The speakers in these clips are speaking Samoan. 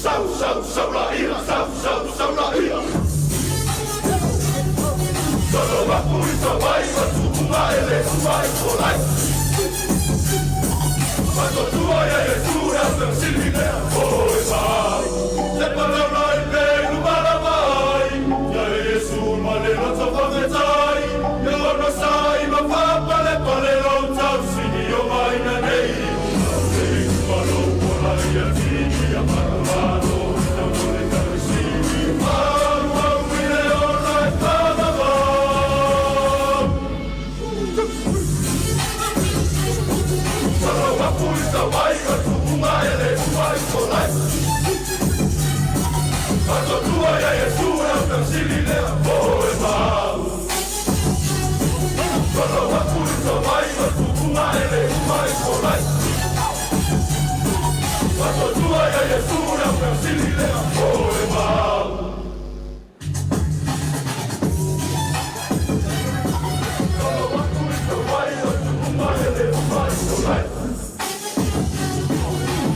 Sau sau sau la ia, sau sau sau la ia. Solo aku i sa vai, ma tupunga e le sua i ko lai. Matotua ia Iesu e au fesili lea oi mai. Se palaula i pe luma lava ai, ia Iesu ma le loto faafetai. Ia ono sai ma faapale pale lou tausini o mai na nei. Le malo ola ia tini ia maromaro, na mole tausini. Au au i le ona e whamamau. Solo aku i sa vai, ma tupunga e le ua i ko lai. Matotua ia Iesu e au tausili lea oi mau. Solo aku i sa vai, ma tupunga e le ua i ko lai. Matotua ia Iesu e au tausili lea oi mau. Solo aku i sa vai, ma tupunga e le ua i ko lai.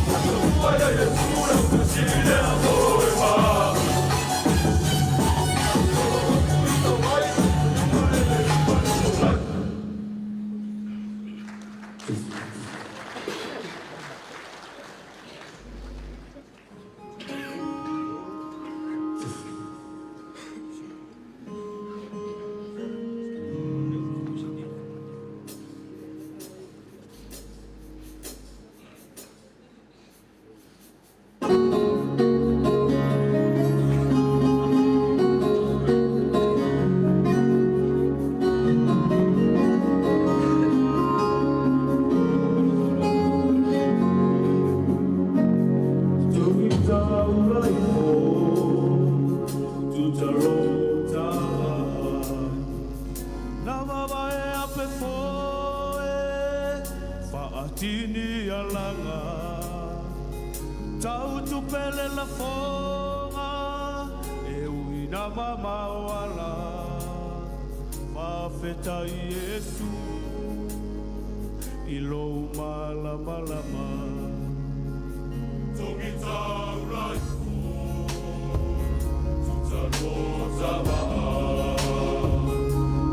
Matotua ia Iesu e au tausili lea oi mau. Solo aku i sa vai, ma tupunga e le ua i ko lai. Faatini alaga tau tupele lafoga e uina mamao ala faafetai Iesu i lou malamalama. Togi taula iho, tuta maa.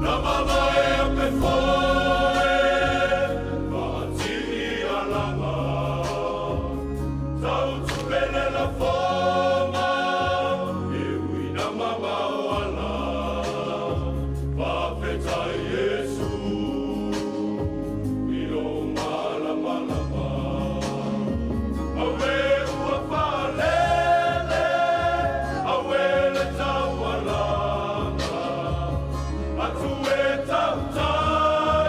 Na mamae a pe foe, faatini alaga. Tau tupele lafoga, e uina mamao ala. Faafetai Iesu, i lou malamalama. Aue ua faalele, aue le taualaga. Atu e tautala.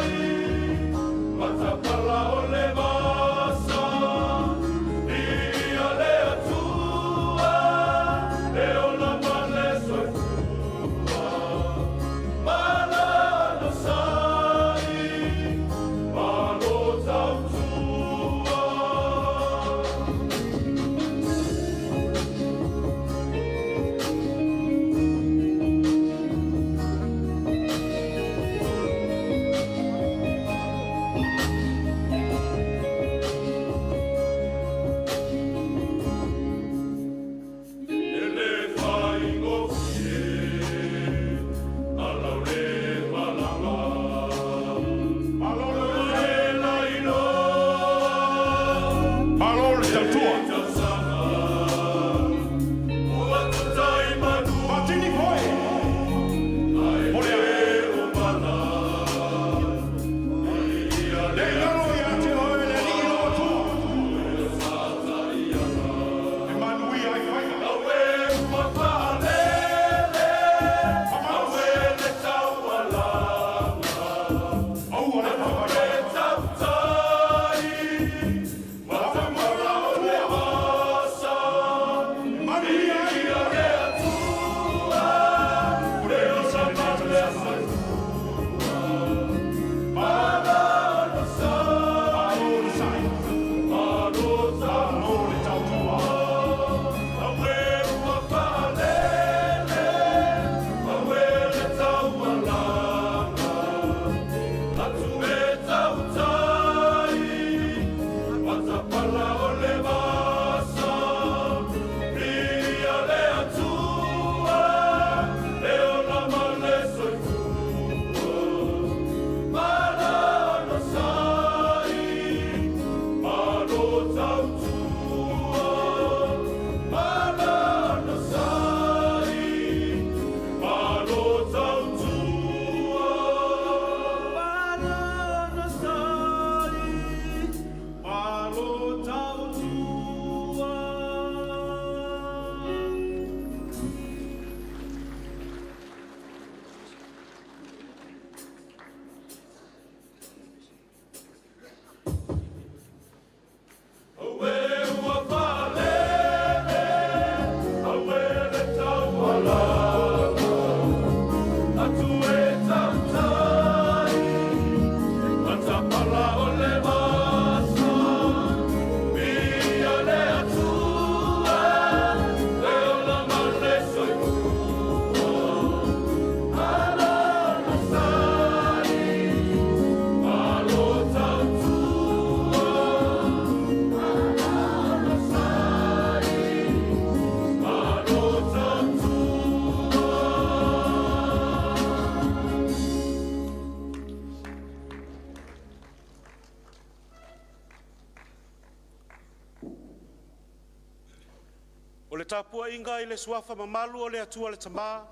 le tapuaiga i le Suafa mamalu o le Atua le Tama,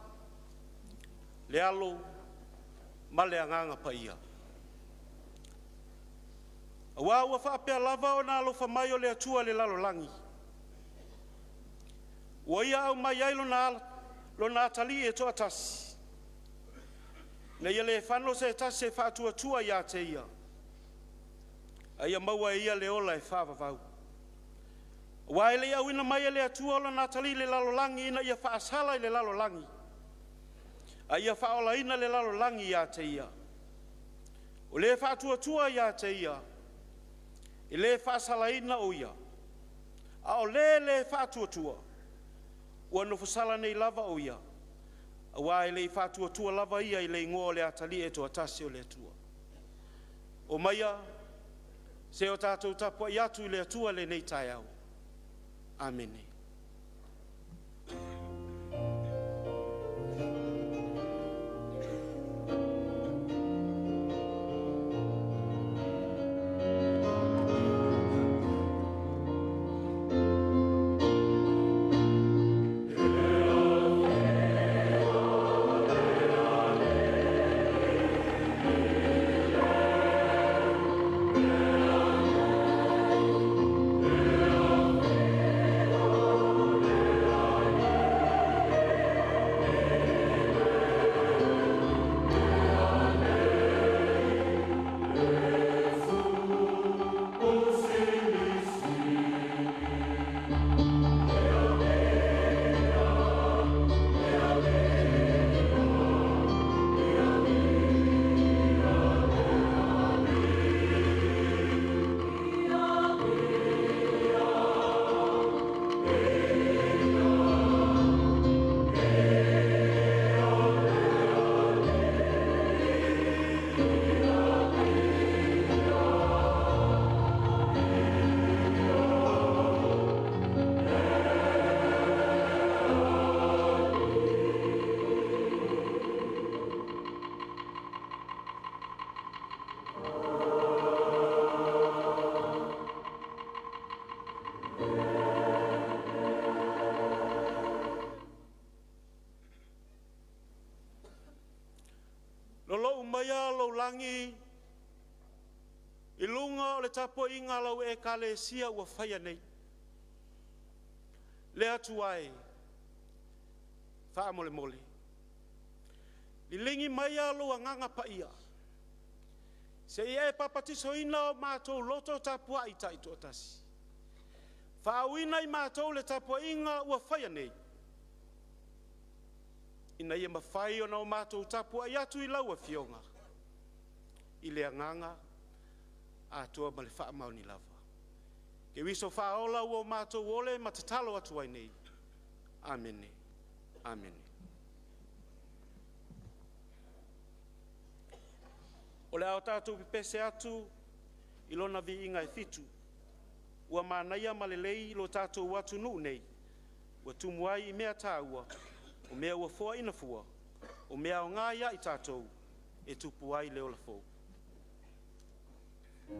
le Alo ma le Agaga Paia. Aua ua faapea lava ona alofa mai o le Atua i le lalolagi, ua Ia aumai ai Lona Atalii e toatasi, ina ia le fano se tasi e faatuatua ia te Ia, a ia maua e ia le ola e faavavau. Aua e le i auina mai e le Atua Lona Atalii i le lalolagi ina ia faasala i le lalolagi, a ia faaolaina le lalolagi ia te Ia. O le faatuatua ia te Ia, e le faasalaina o ia, a o le le faatuatua, ua nofo sala nei lava o ia, aua e le i faatuatua lava ia i le Igoa o le Atalii e toatasi o le Atua. Omaia, se o tatou tapuai atu i le Atua i lenei taeao. Amene. Lolou maia lou lagi i luga o le tapuaiga a lau Ekalesia ua faia nei. Le Atua e, faamolemole, liligi maia lou Agaga Paia se i e papatisoina o matou loto tapuai taitoatasi, faauuina i matou le tapuaiga ua faia nei, ina ia mafai ona o matou tapuai atu i lau Afioga i le agaga atoa ma le faamaoni lava. Keriso faaola ua o matou ole ma tatalo atu ai nei. Amene. Amene. O le a tatou pepese atu i Lona viiga e fitu, ua manaia ma lelei lo tatou atunuu nei, ua tumu ai i mea taua, o mea ua foaina fua, o mea aoga ia i tatou e tupu ai le ola fou. Ua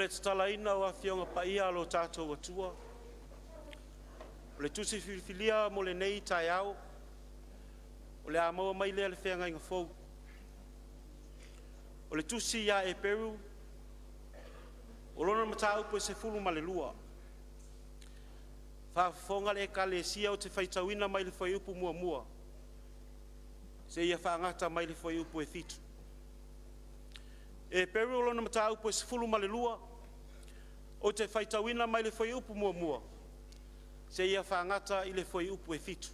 le tatalaina o Afioga Paia a lo tatou Atua, o le tusi filifilia mo lenei taeao, o le a maua mai lea i le Feagaiga Fou. O le tusi ia Eperu, o lona mataupu e 12. Faafofoga le Ekalesia ou te faitauina mai le fuaiupu 1 seia faagai mai le fuaiupu 7. Eperu lona mataupu e 12, ou te faitauina mai le fuaiupu 1 seia faagai i le fuaiupu e 7.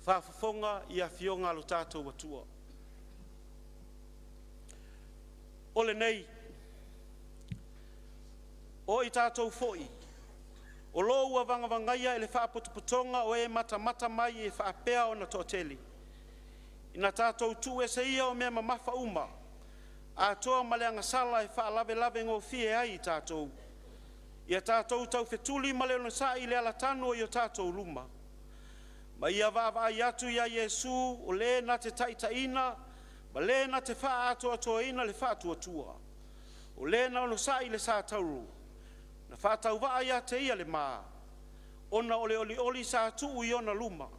Faafofoga i Afioga a lo tatou Atua. O lenei, o i tatou foi, o lo o ua vagavagaia e le faapotopotoga o e matamata mai e faapea ona toatele, ina tatou tuuese ia o mea mamafa uma, atoa ma le agasala e faalavelave gofie ai i tatou, ia tatou taufetuli ma le onosai i le alatanu o i tatou luma, ma ia vaavaai atu ia Iesu o Le na te taitaiina ma Le na te faaatoatoaina le faatuatua, o Le na onosai i le satauro, na faatauvaa ia te Ia le ma, ona o le olioli sa tuu i ona luma,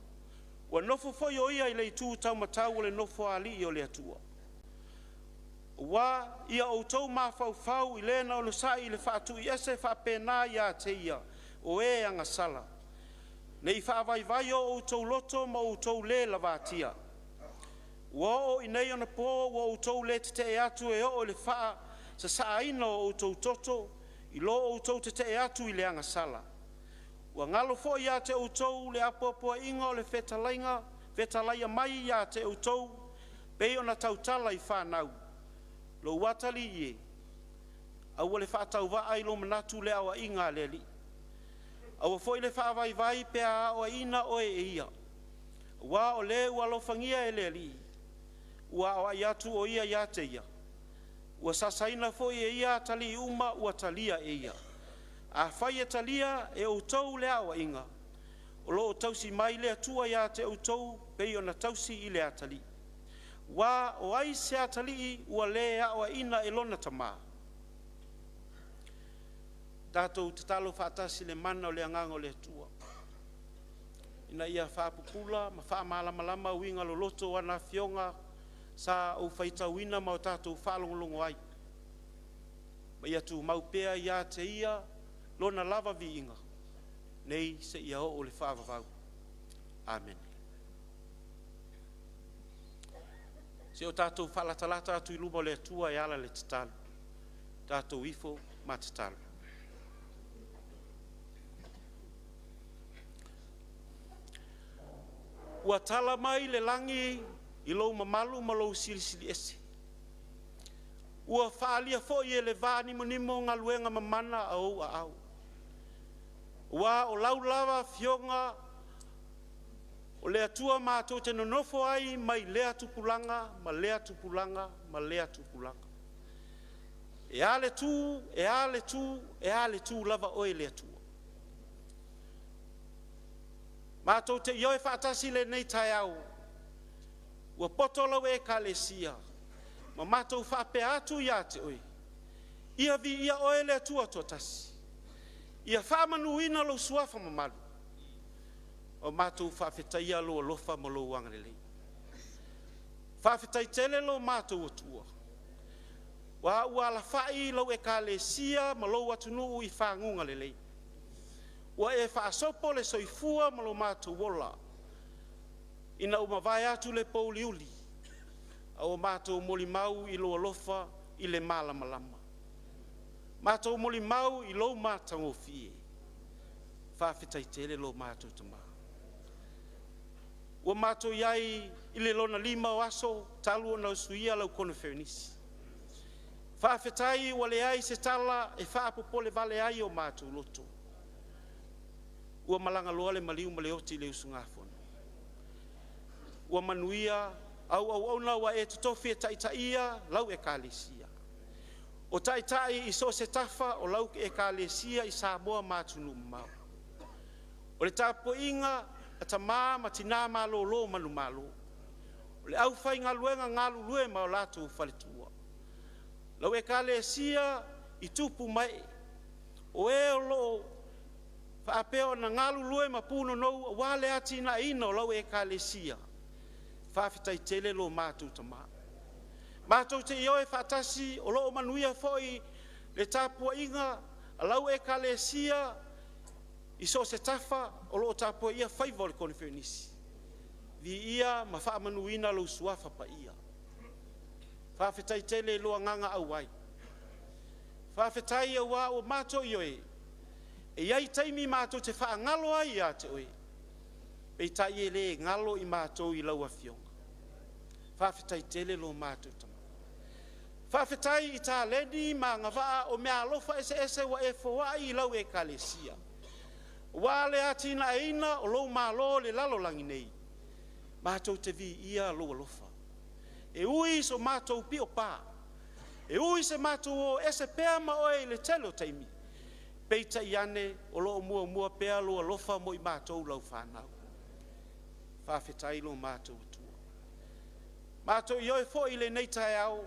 ua nofo foi o Ia i le itu taumatau o le Nofoalii o le Atua. Ua ia outou mafaufau i le na onosai i le faatuiese faapena ia te ia o e agasala, ne i faavaivai o outou loto ma outou le lavatia. Ua oo i nei ona po ua outou le tetee atu e oo i le faasasaaina o outou toto i lo outou tetee atu i le agasala. Ua galo foi ia te outou le apoapoaiga o le fetalaiga fetalaia mai ia te outou pei ona tautala i fanau. Lou atalii e, aua le faatauvaa i lou manatu le aoaiga a le Alii. Aua foi le faavaivai pe a aoaina oe e ia. Aua o le ua alofagia e le Alii, ua aoai atu o ia ia te ia, ua sasaina foi e ia atalii uma ua talia e ia. Afai e talia e outou lea aoaiga, o lo o tausi mai le Atua ia te outou pei ona tausi i le atalii. Ua o ai se atalii ua le aoaina e lona tama? Tatou tatalo faatasi i le mana o le Agaga o le Atua, ina ia faapupula ma faamalamalama uiga loloto o ana Afioga sa ou faitauina ma o tatou faalogologo ai, ma ia tumau pea ia te Ia Lona lava viiga, nei seia oo i le faavavau. Amene. Se i o tatou faalatalata atu i luma o le Atua e ala i le tatalo. Tatou ifo ma tatalo. Ua tala mai le lagi i lou mamalu ma lou silisili ese. Ua faaalia foi e le vanimonimo galuega mamana a ou aao. Aua o lau lava Afioga o le Atua matou te nonofo ai mai lea tupulaga ma lea tupulaga ma lea tupulaga. E a le tu, e a le tu, e a le tu lava oe le Atua. Matou te ioe faatasi i lenei taeao, ua poto lau Ekalesia ma matou faapea atu ia te oe, ia viia oe le Atua Toatasi, ia faamanuina lou Suafa mamalu, ma matou faafetaia lou alofa ma lou agalelei. Faafetai tele lo matou Atua, aua ua alafai lau Ekalesia ma lou atunuu i faguga lelei. Ua e faasopo le soifua ma lo matou ola, ina ua mavae atu le pouliuli, a ua matou molimau i lou alofa i le malamalama. Matou molimau i lou matagofie. Faafetai tele lo matou Tama. Ua matou i ai i le lona lima o aso talu ona usuia lau koneferenisi. Faafetai ua leai se tala e faapopolevale ai o matou loto. Ua malaga loa le maliu ma le oti i le usugafono. Ua manuia au auauna ua e totofi e taitaia lau Ekalesia. O taitai i so o se tafa o lau Ekalesia i Samoa ma atunuu mamao. O le tapuaiga a tama ma tina malolo manumalo, o le aufaigaluega galulue ma o latou faletua, lau Ekalesia i tupu ma ee, o e o lo o faapea ona galulue ma punonou aua le atinaeina o lau Ekalesia, faafetai tele lo matou Tama. Matou te ioe faatasi o lo o manuia foi le tapuaiga a lau Ekalesia i so o se tafa o lo o tapuaia faiva o le Koneferenisi. Viia ma faamanuina lou Suafa Paia. Faafetai tele i lou Agaga auai. Faafetai aua ua matou ioe, e i ai taimi matou te faagalo ai ia te Oe, peitai e le galo i matou i lau Afioga. Faafetai tele lo matou Tama. Faafetai i taleni ma agavaa o meaalofa eseese ua e foai i lau Ekalesia, aua le atinaeina o lou Malo i le lalolagi nei, matou te viia lou alofa. E ui i so matou piopa, e ui i so matou o ese pea ma oe i le tele o taimi, peitai ane o lo o muamua pea lou alofa mo i matou lau fanau. Faafetai lo matou Atua. Matou ioe foi i lenei taeao,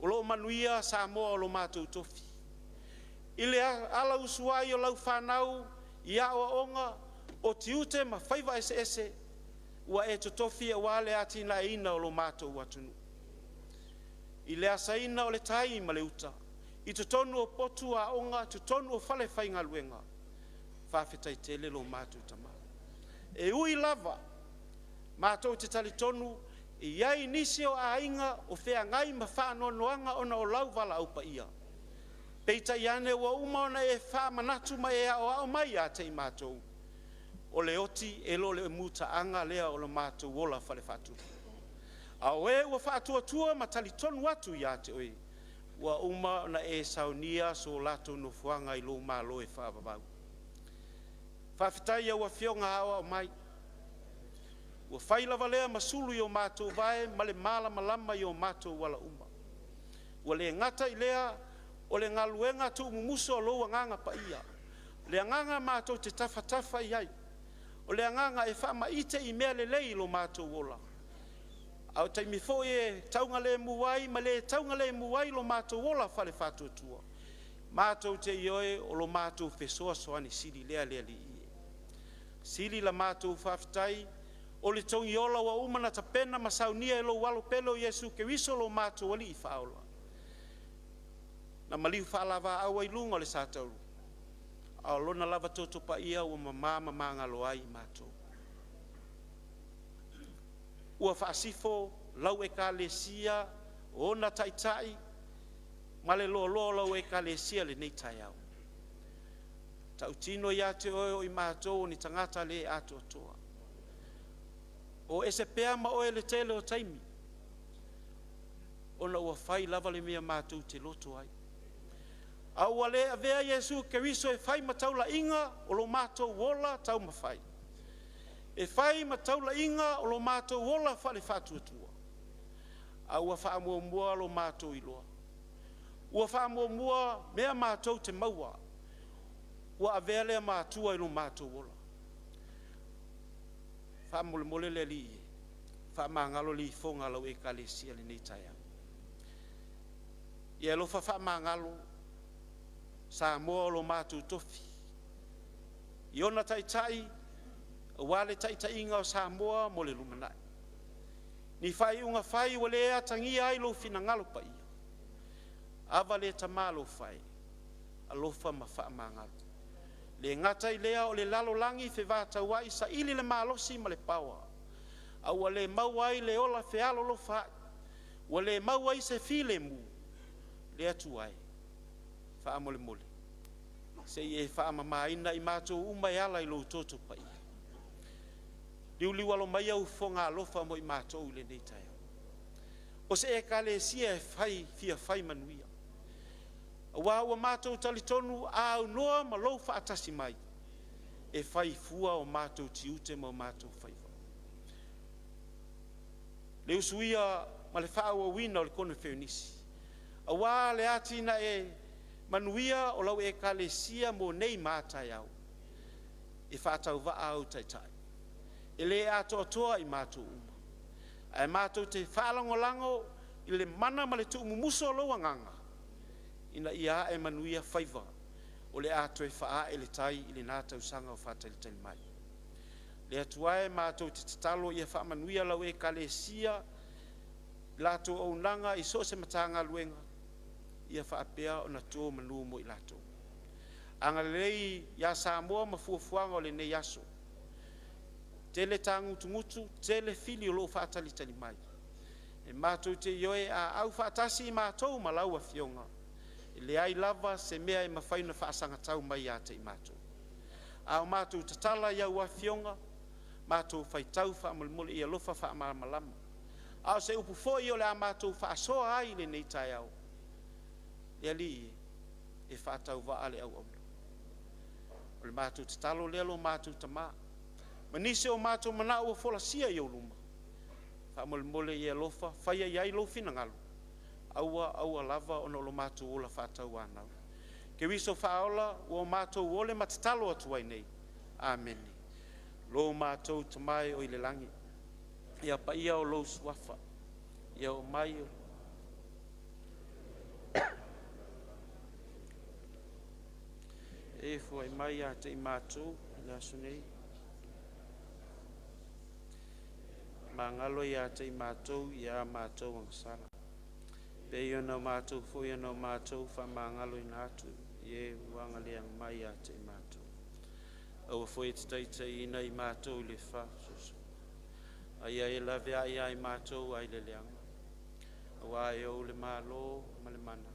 o lo o manuia Samoa o lo matou tofi. I le alausu ai o lau fanau i aoaoga o tiute ma faiva eseese ua e totofi aua le atinaeina o lo matou atunuu. I le asaina o le tai ma le uta, i totonu o potu aoga, totonu o falefaigaluega, faafetai tele lo matou Tama. E ui lava matou te talitonu e i ai nisi o aiga o feagai ma faanoanoaga ona o lau valaau paia, peitai ane ua uma ona e faamanatu ma e aoao mai ia te i matou, o le oti e le o le mutaaga lea o le matou ola faale-faatupu. A o e ua faatuatua ma talitonu atu ia te oe, ua uma ona e saunia so latou nofoaga i lou Malo e faavavau. Faafetai i au Afioga Aoao mai, ua fai lava lea ma sulu i o matou vae ma le malamalama i o matou ala uma. Ua le gata i lea o le galuega tuumumusu o lou Agaga Paia, le agaga matou te tafatafa i ai, o le agaga e faamaite i mea lelei i lo matou ola, a o taimi foi e taugalemu ai ma le taugalemu ai lo matou ola faale-faatuatua, matou te ioe o lo matou fesoasoani sili lea le Alii e. Sili la matou faafetai o le togiola ua uma ona tapena ma saunia e lou Alo pele o Iesu Keriso lo matou Alii Faaola, na maliu faaloaloa ai luga o le satauro, a o lona lava toto paia ua mama ma magalo ai i matou. Ua faasifo lau Ekalesia, o ona taitai ma le loaloa o lau Ekalesia i lenei taeao. E tautino ia te oe o i matou o ni tagata le atoatoa. O ese pea ma oe i le tele o taimi, ona ua fai lava le mea matou te loto ai. A ua le avea Iesu Keriso e fai ma taulaiga o lo matou ola taumafai, e fai ma taulaiga o lo matou ola faale-faatuatua, a ua faamuamua lo matou iloa, ua faamuamua mea matou te maua, ua avea lea ma Atua i lo matou ola. Faamolemole le Alii e, faamagalo le ifoga a lau Ekalesia i lenei taeao. Ia e alofa faamagalo Samoa o lo matou tofi, i ona taitai aua le taitaiga o Samoa mo le lumanai. Ni faaiuga fai ua le atagia ai lou finagalo paia, ava lea Tamalofa e, alofa ma faamagalo. E le gata i lea o le lalolagi fevatauai saili le malosi ma le paoa, a ua le maua ai le ola fealolofa ai, ua le maua ai se filemu, le Atua e, faamolemole, se i e faamamaina i matou uma e ala i lou toto paia. Liuliualo maia ou fofoga alofa mo i matou i lenei taeao. O se Ekalesia e fai, fia fai manuia, aua ua matou talitonu a aunoa ma lou faatasi mai, e fai fua o matou tiute ma o matou faiva. Le usuia ma le faaauauina o le Koneferenisi, aua le atinae manuia o lau Ekalesia mo nei ma a taeao, e faatauvaa au taitai. E le atoatoa i matou uma, ae matou te faalagolago i le mana ma le tuumumusu o lou Agaga. ina ia ae manuia faiva o le a toe faaae le tai i lena tausaga o faatalitali mai. Le Atua e, matou te tatalo ia faamanuia lau Ekalesia i latou auaunaga i so o se Matagaluega, ia faapea ona to manu mo i latou. Agalelei ia Samoa ma fuafuaga o lenei aso, tele tagutugutu, tele fili o lo o faatalitali mai. E matou te ioe, a aufaatasi matou ma lau Afioga, e leai lava se mea e mafai ona faasagatau mai ia te i matou. A o matou tatala i au Afioga, matou faitau faamolemole ia alofa faamalamalama. A o se upu foi o le a matou faasoa ai i lenei taeao, le Alii e, e faatauvaa le auauna. O le matou tatalo lea lo matou Tama, ma nisi o matou manao ua folasia i ou luma, faamolemole ia e alofa faia i ai lou finagalo, aua aua lava ona o lo matou ola faatauanau. Keriso Faaola ua matou ole ma tatalo atu ai nei. Amene. Lo matou Tama e oi le lagi, ia paia lou Suafa, ia oo mai e foai mai ia te i matou i le aso nei, magalo ia te i matou ia matou agasala, e pei ona matou foi ona o matou faamagaloina atu i e ua agalea mai ia te i matou. Aua foi e te taitaiina i matou i le faasoso, a ia e laveai ia i matou ai le leaga, aua e ou le Malo ma le mana,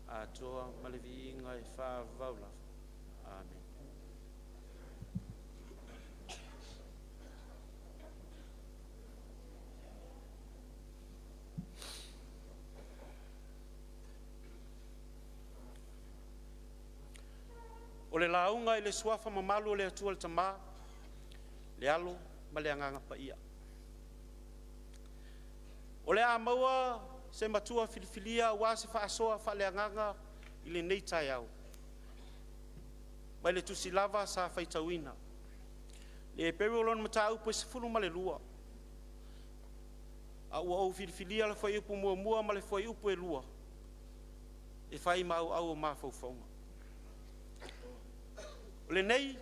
atoa ma le viiga e faavavau lava. Amene. O le lauga i le Suafa mamalu o le Atua le Tama, le Alo ma le Agaga Paia. O le a maua se matua filifilia aua se faasoa faaleagaga i lenei taeao, mai le Tusi lava sa faitauina. I Eperu lona mataupu e 12, a ua ou filifilia le fuaiupu 1 ma le fuaiupu e 2 e fai ma auau o mafaufauga. O lenei,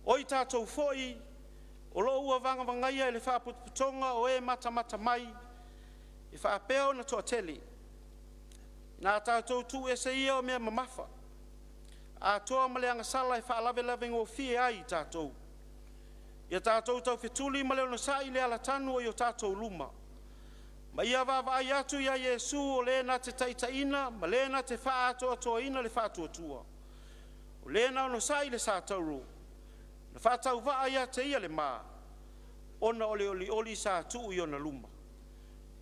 o i tatou foi o lo o ua vagavagaia e le Faalapotopotoga o e matamata mai e faapea ona toatele, ina a tatou tuuese ia o mea mamafa, atoa ma le agasala e faalavelave gofie ai i tatou, ia tatou taufetuli ma le onosai i le alatanu o i o tatou luma, ma ia vaavaai atu ia Iesu o Le na te taitaiina ma Le na te faaatoatoaina le faatuatua, o Le na onosai i le satauro, na faatauvaa ia te Ia le ma, ona o le olioli sa tuu i ona luma,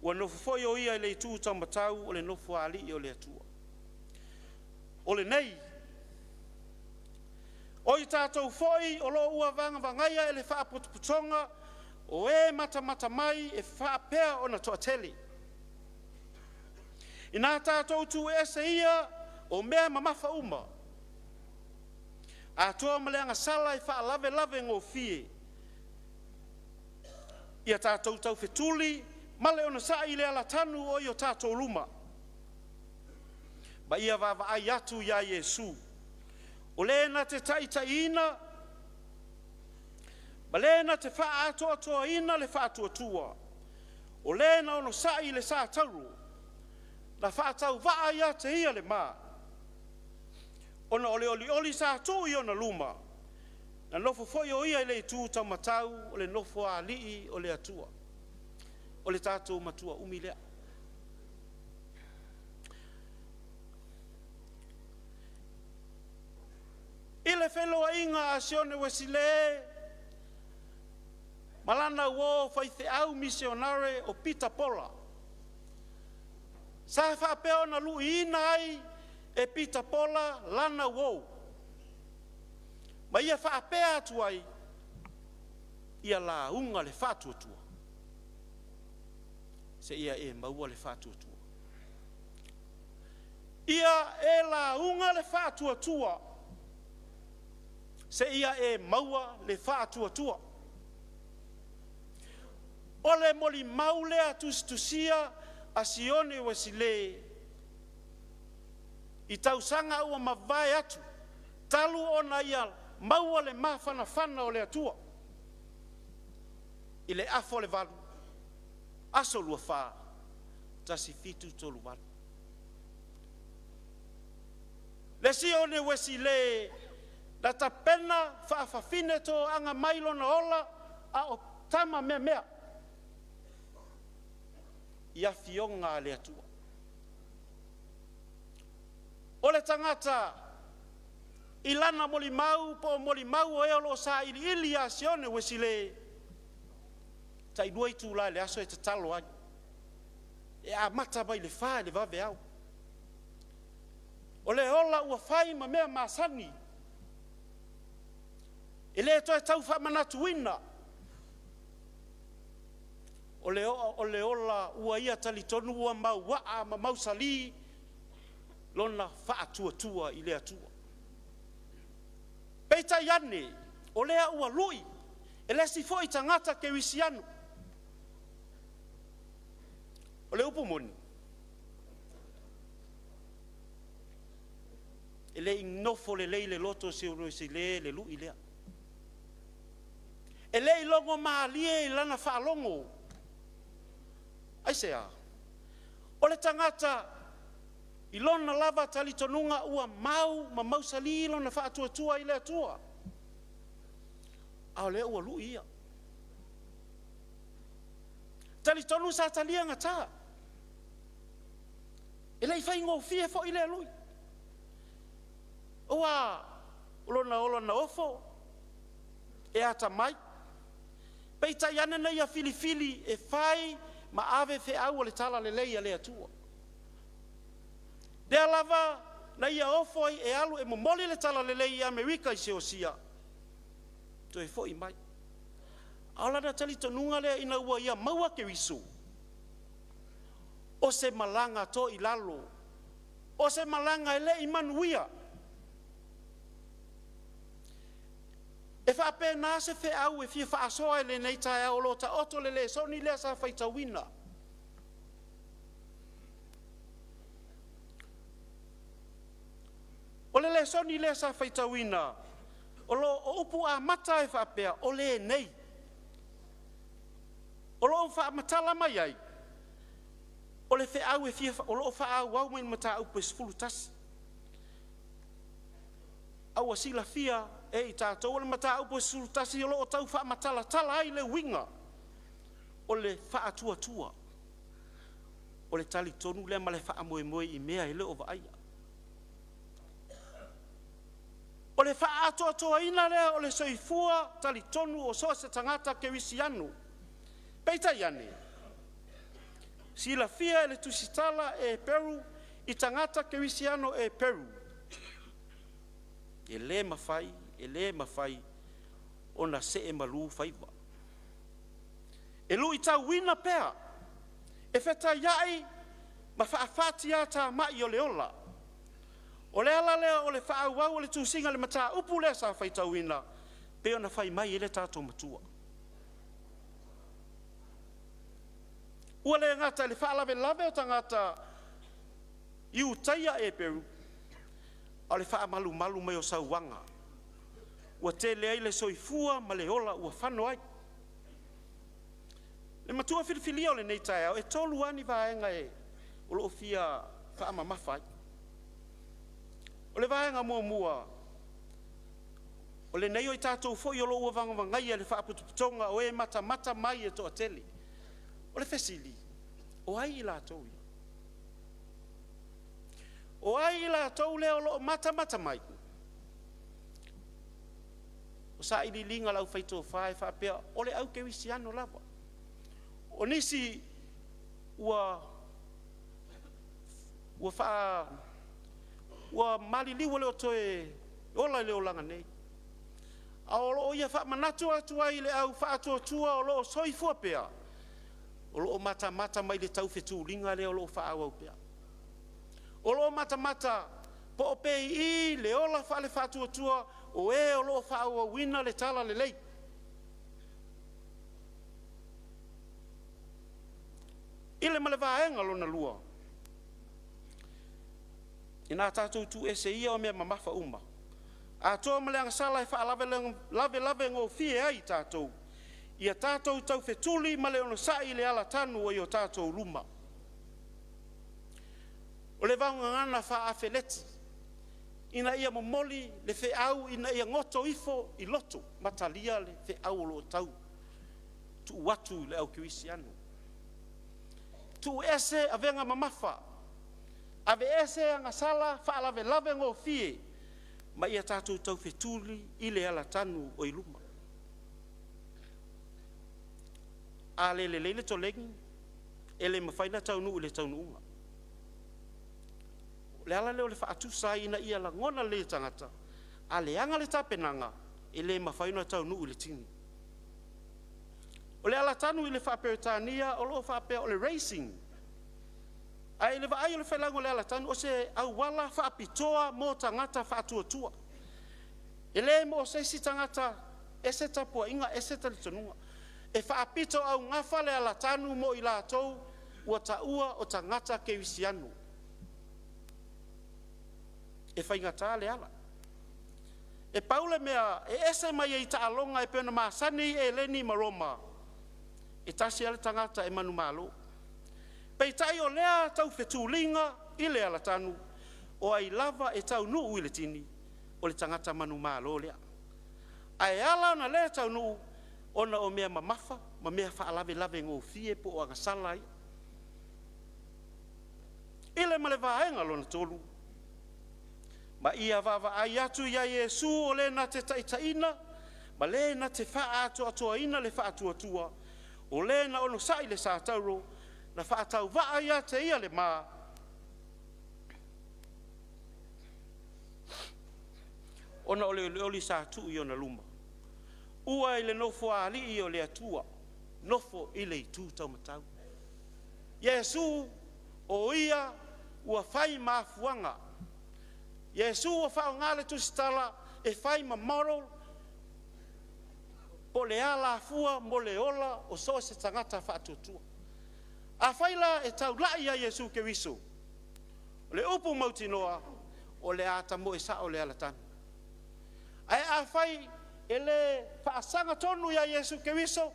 ua nofo foi o Ia i le itu taumatau o le Nofoalii o le Atua. O lenei, o i tatou foi o lo o ua vagavagaia e le Faalapotopotoga o e matamata mai e faapea ona toatele, ina tatou tuuese ia o mea mamafa uma, atoa ma le agasala e faalavelave gofie, ia tatou taufetuli ma le onosai i le alatanu o i o tatou luma, ma ia vaavaai atu ia Iesu, o Le na te taitaiina ma Le na te faaatoatoaina le faatuatua, o Le na onosai i le satauro, na faatauvaa ia te Ia le ma, ona o le olioli sa tuu i ona luma, na nofo foi o Ia i le itu taumatau o le Nofoalii o le Atua. O le tatou matua umi lea. I le feiloaiga a Sione Uesile ma lana uo faifeau misionare o Pita Pola, sa faapea ona luiina ai e Pita Pola lana uo, ma ia faapea atu ai, “Ia lauga le faatuatua, seia e maua le faatuatua.” Ia e lauga le faatuatua, seia e maua le faatuatua. O le molimau lea tusitusia a Sione Uesile. I tausaga ua mavae atu talu ona ia maua le mafanafana o le Atua i le afa o le 8, aso Luafa, 1738. Le Sione Uesilē na tapena faafafine toaga mai lona ola a o tama meamea i afioga a le Atua. O le tagata i lana molimau po o molimau o e o lo o sailiili ia Sione Uesilē, e tailua itula i le aso e tatalo ai, e amata mai i le 4 i le vaveao. O le ola ua fai ma mea masani, e le toe tau faamanatuina. O le ola ua ia talitonu ua mauaa ma mausali lona faatuatua i le Atua. Peitai ane, o lea ua lui e le isi foi tagata kerisiano. O le upu moni, e le i nofo lelei le loto o Sione Uesilē i le lui lea. E le i logomalie i lana faalogo. Aisea? O le tagata i lona lava talitonuga ua mau ma mausali lona faatuatua i le Atua, a o lea ua lui ia. Talitonu sa talia gata, e le i faigofie foi lea lui. Aua o lona ola na ofo, e atamai, peitai ane na ia filifili e fai ma ave feau o le talalelei a le Atua. Lea lava na ia ofo ai e alu e momoli le talalelei i Amerika i Siaosia, toe foi mai. A o lana talitonuga lea ina ua ia maua Keriso, o se malaga toilalo, o se malaga e le i manuia. E faapena se feau e fia faasoa i lenei taeao o lo o taoto le lesoni lea sa faitauina. O le lesoni lea sa faitauina, o lo o upu amata e faapea, o lenei. O lo o faamatala mai ai, o le feau e fia, o lo o faaauau mai i le mataupu e 11. A ua silafia e i tatou o le mataupu e 11 o lo o tau faamatalatala ai le uiga o le faatuatua. O le talitonu lea ma le faamoemoe i mea e le o vaaia. O le faaatoatoaina lea o le soifua talitonu o so o se tagata kerisiano. Peitai ane, silafia e le tusitala e Eperu i tagata kerisiano Eperu, e le mafai, e le mafai ona seemalu faiva. E luitauina pea, e fetaiai ma faafatiatamai o le ola. O le ala lea o le faaauau o le tusiga i le mataupu lea sa faitauina, pei ona fai mai ai le tatou Matua. Ua le gata i le faalavelave o tagata Iutaia Eperu, a o le faamalumalu mai o sauaga ua tele ai le soifua ma le ola ua fano ai. Le matua filifilia o lenei taeao, e tolu lava ni vaega o lo o fia faamamafa ai. O le vaega muamua, o lenei o i tatou foi o lo o ua vagavagaia e le Faalapotopotoga o e matamata mai e toatele. O le fesili, o ai i latou ia? O ai i latou lea o lo o matamata mai? O sailiiliga a le aufai-tofa e faapea, o le aukerisiano lava. O nisi ua ua maliliu ua le o toe ola i le olaga nei, a o lo o ia faamanatu atu ai i le au faatuatua o lo o soifua pea, o lo o matamata mai i le taufetuliga lea o lo o faaauau pea. O lo o matamata po o peii le ola faale-faatuatua o e o lo o faaauauina le talalelei. I le ma le vaega lona lua, Ina a tatou tuuese ia o mea mamafa uma, atoa ma le agasala e faalavelave gofie ai i tatou, ia tatou taufetuli ma le onosai i le alatanu ua i o tatou luma. O le vaogagana faa-afeleti, ina ia momoli le feau ina ia goto ifo i loto ma talia le feau o lo o tau tuu atu i le au kerisiano. Tuu ese avega mamafa, aveese agasala faalavelave gofie, ma ia tatou taufetuli i le alatanu ua i luma. A le lelei le koleni, e le mafai ona taunuu i le taunuuga. O le ala lea o le faatusa ai ina ia lagona lelei e tagata, a leaga le tapenaga, e le mafai ona taunuu i le tini. O le alatanu i le faa-Peretania o lo o faapea o le racing. Ae i le vaai a le Failauga o le Alatanu, o se auala faapitoa mo tagata faatuatua. E le mo se isi tagata ese tapuaiga ese talitonuga. E faapitoaugafa le alatanu mo i latou ua taua o tagata kerisiano. E faigata le ala. E pau le mea e ese mai ai i taaloga e pei ona masani ai Eleni ma Roma, e tasi lava le tagata e manumalo. Peitai o lea taufetuliga i le alatanu, o ai lava e taunuu i le tini, o le tagata manumalo lea. Ae ala ona le taunuu, ona o mea mamafa ma mea faalavelave gofie po o agasala ia. I le ma le vaega lona 3, ma ia vaavaai atu ia Iesu o le na te taitaiina ma le na te faaatoatoaina le faatuatua, o le na onosai i le satauro, na faatauvaa ia te ia le ma, ona o le olioli sa tuu i ona luma, ua i le Nofoalii o le Atua, nofo i le itu taumatau. Iesu o Ia ua fai ma afuaga. Iesu ua faaaoga le tusitala e fai ma moral po o le alafua mo le ola o so o se tagata faatuatua. Afai la e taulai ia Iesu Keriso, o le upu mautinoa, o le a tamoe sao le alatanu. Ae afai e le faasagatonu ia Iesu Keriso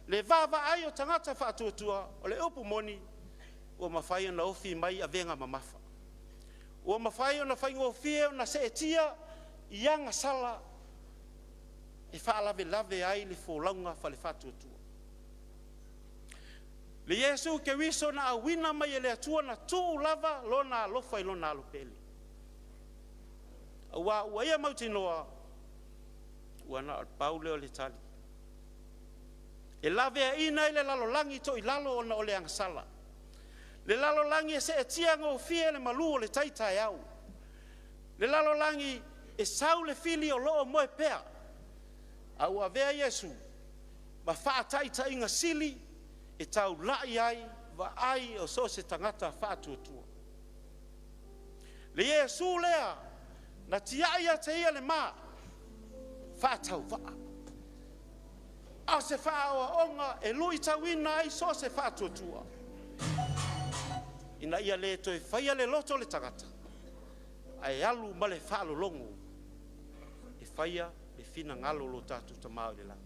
le vaavaai o tagata faatuatua, o le upu moni, ua mafai ona ofi mai avega mamafa, ua mafai ona faigofie ona seetia i agasala e faalavelave ai le folauga faale-faatuatua. Le Iesu Keriso na auina mai e le Atua na tuu lava Lona alofa i Lona Alo pele, aua ua ia mautinoa, ua na o le pau lea o le tali, e laveaiina ai le lalolagi toilalo ona o le agasala, le lalolagi e seetia gofie e le malu o le tai taeao, le lalolagi e sau le fili o lo o moe pea, a ua avea Iesu ma faataitaiga sili e taulai ai vaai o so o se tagata faatuatua. Le Iesu lea na tiai ia te ia le ma faatauvaa, a o se faaoaoga e luitauina ai so o se faatuatua, ina ia le toe faia le loto o le tagata, ae alu ma le faalologo e faia le finagalo o lo tatou Tama i le lagi.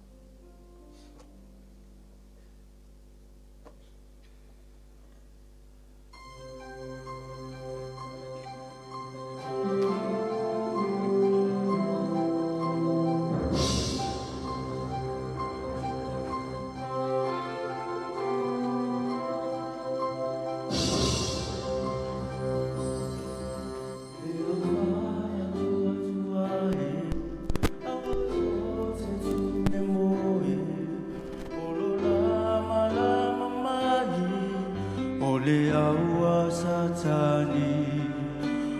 O le au a Satani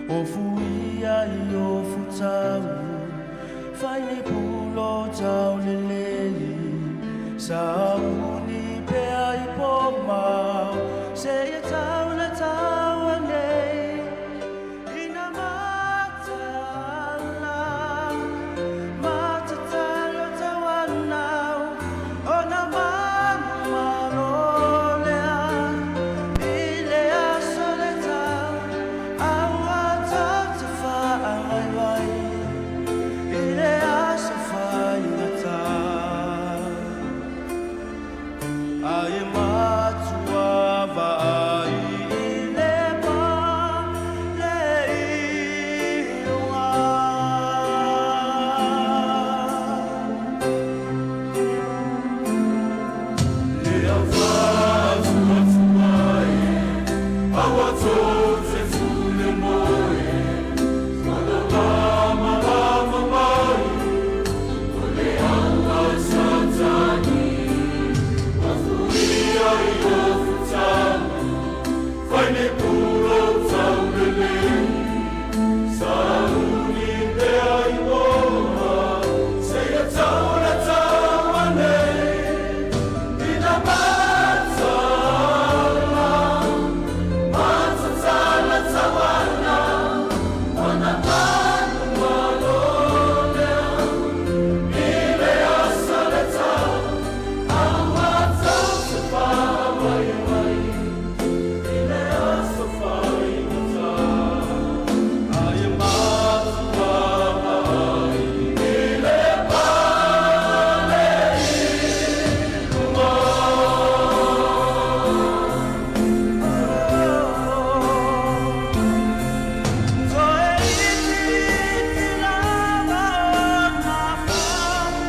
o fuia i o futau fai ni pulo tau lelei sa uni pea i po mau se i tau le tau nei ina matala matatalo tauanau ona manu malo lea i le aso le tau au a tau. Ai e matua vaai i le pa le iuga. Le au fa'atuatua e aua tou te fule moe o lamalama mai o le au a Satani ua fuia i ofutagi fai nei pulo taulelei sauni pea i oa seia taula tauanei ina matala matatala tauana ona manu malolea i le asa le tau aua tau te faavaiavai i le aso faigata ai e matua vaai i le pale i luga. Toe itiiti lava ona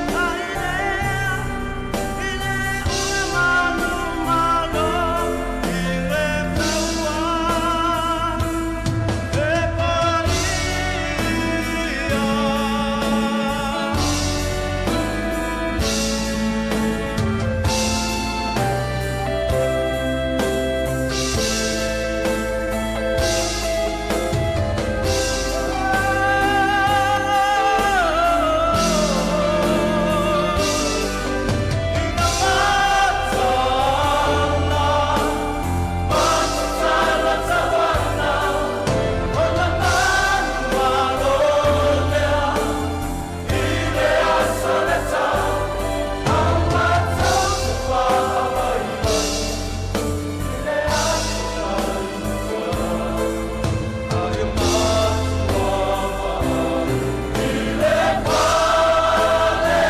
faairea i le ua malomalo i le taua e paia. Ina matala, matatala tauana, ona manu malolea i le aso le tau, aua tau te faavaivai i le aso faigata. Ai e matua vaai i le pale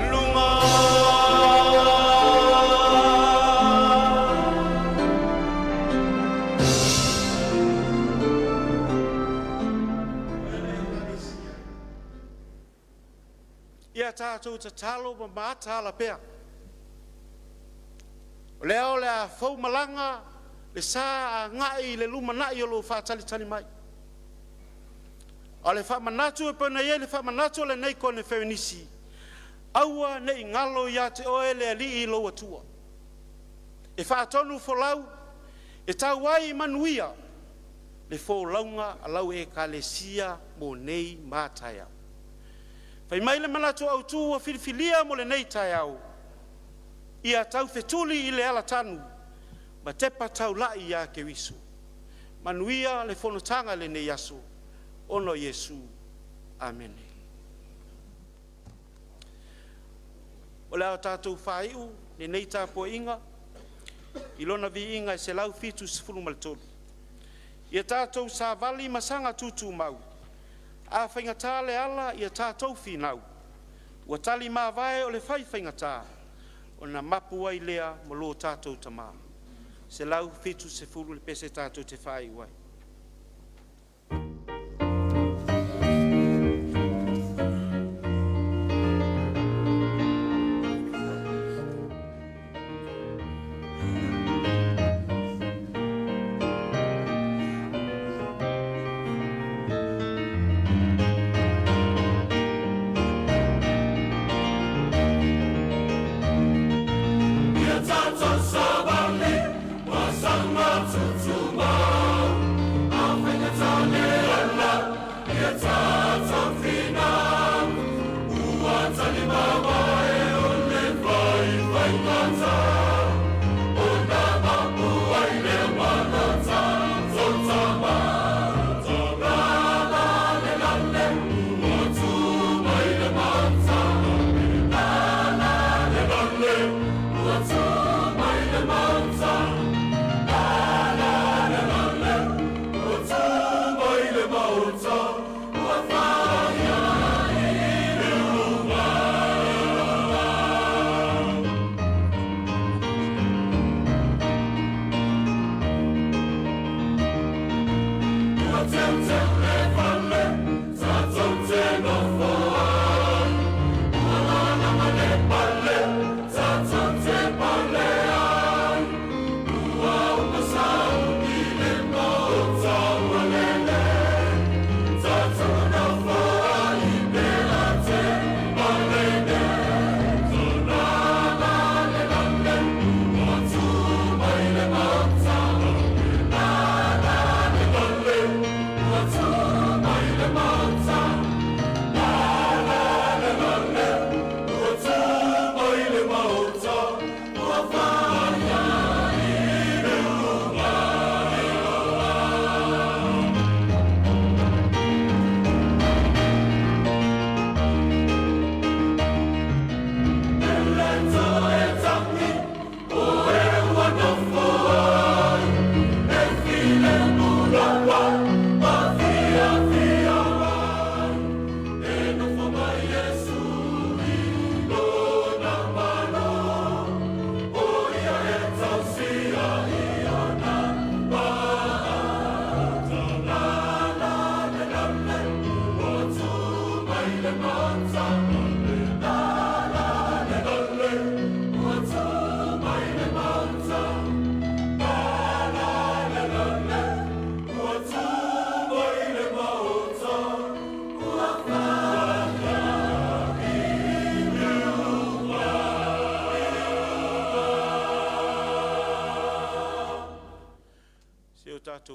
i luga. Ia tatou tatalo ma mataala pea. O lea o le a fou malaga le sa agai i le lumanai o lou faatalitali mai. A o le faamanatu e pei ona i ai le faamanatu a lenei Koneferenisi, aua nei galo ia te oe le Alii lou Atua, e faatonufolau e tau ai i manuia le folauga a lau Ekalesia mo nei ma a taeao. Fai mai le manatu autu ua filifilia mo lenei taeao, ia taufetuli i le alatanu ma tepa taulai ia Keriso. Manuia le fonotaga i lenei aso, ona o Iesu. Amene. O le a tatou faaiu lenei tapuaiga i Lona viiga e 173. Ia tatou savali ma saga tutumau, a faigata le ala ia tatou finau, ua tali mavae o le faifaigata, ona mapu ai lea ma lo tatou Tama. 170 le pese tatou te faaiu ai. Ia tatou savali ma saga tutumau, a faigata le ala ia tatou finau, ua tali mavae o le faifaigata, ona mapu ai lea ma lo tatou Tama. La la le la le, ua tu mai le maota. La la le la le, ua tu mai le maota. La la le la le, ua tu mai le maota. Ua faia i le luga.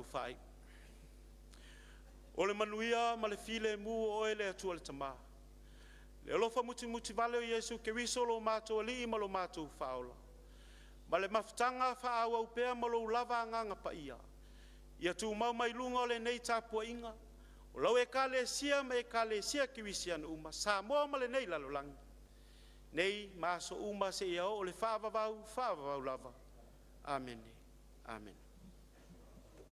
tatou faaiu. O le manuia ma le filemu o Oe le Atua le Tama, le alofa mutimutivale o Iesu Keriso lo matou Alii ma lo matou Faaola, ma le mafutaga faaauau pea ma lou lava Agaga Paia, ia tumau mai luga o lenei tapuaiga, o lau Ekalesia ma Ekalesia Kerisiano uma, Samoa ma lenei lalolagi, nei ma aso uma seia oo i le faavavau, faavavau lava. Amene. Amene.